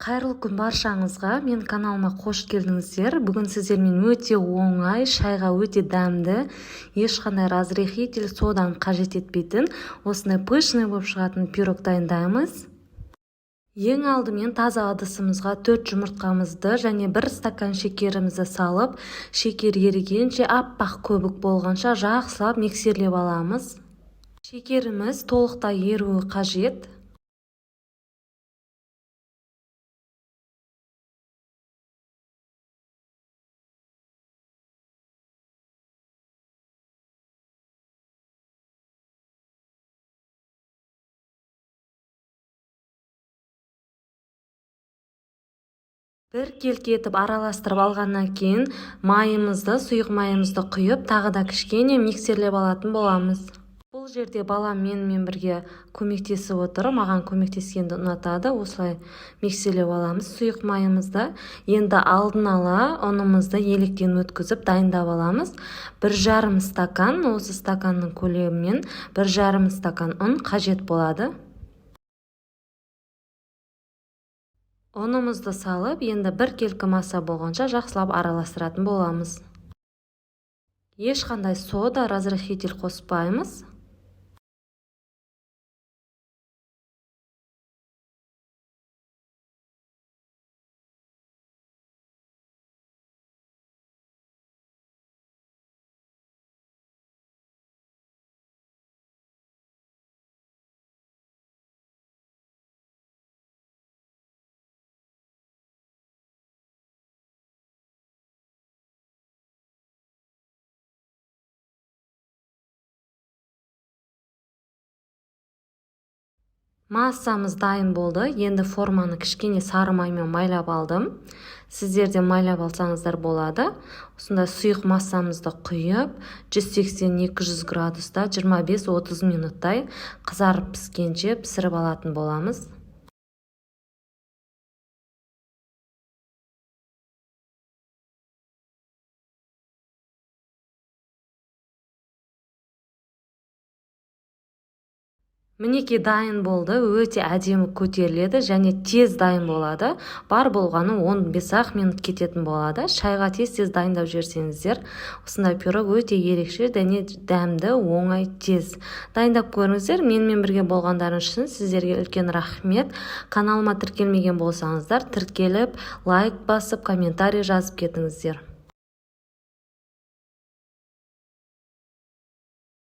Қайырлы күн баршаңызға! Мен каналыма қош келдіңіздер. Бүгін сіздермен өте оңай, шайға өте дәмді, ешқандай разрыхлитель, содан қажет етпейтін осындай пышный болып шығатын пирог дайындаймыз. Ең алдымен таза ыдысымызға 4 жұмыртқамызды және 1 стакан шекерімізді салып, шекер ерігенше, аппақ көбік болғанша жақсылап миксерлеп аламыз. Шекеріміз толықтай еруі қажет. Бір келкі етіп араластырып алғаннан кейін майымызды, сұйық майымызды құйып, тағы да кішкене миксерлеп алатын боламыз. Бұл жерде балам менімен бірге көмектесіп отыр, маған көмектескенді ұнатады. Осылай миксерлеп аламыз сұйық майымызды. Енді алдын ала ұнымызды електен өткізіп дайындап аламыз. 1,5 стакан, осы стаканның көлемімен 1,5 стакан ұн қажет болады. Ұнымызды салып, енді бір келкі масса болғанша жақсылап араластыратын боламыз. Ешқандай сода, разрыхлитель қоспаймыз. Массамыз дайын болды. Енді форманы кішкене сары маймен майлап алдым. Сіздер де майлап алсаңыздар болады. Осындай сұйық массамызды құйып, 180-200 градуста 25-30 минуттай қызарып піскенше пісіріп алатын боламыз. Мінекей дайын болды, өте әдемі көтеріледі және тез дайын болады. Бар болғаны 15-ақ минут кететін болады. Шайға тез-тез дайындап жіберсеңіздер, осындай пирог өте ерекше және дәмді, оңай, тез. Дайындап көріңіздер. Менімен бірге болғандарыңыз үшін сіздерге үлкен рахмет. Каналыма тіркелмеген болсаңыздар, тіркеліп, лайк басып, комментарий жазып кетіңіздер.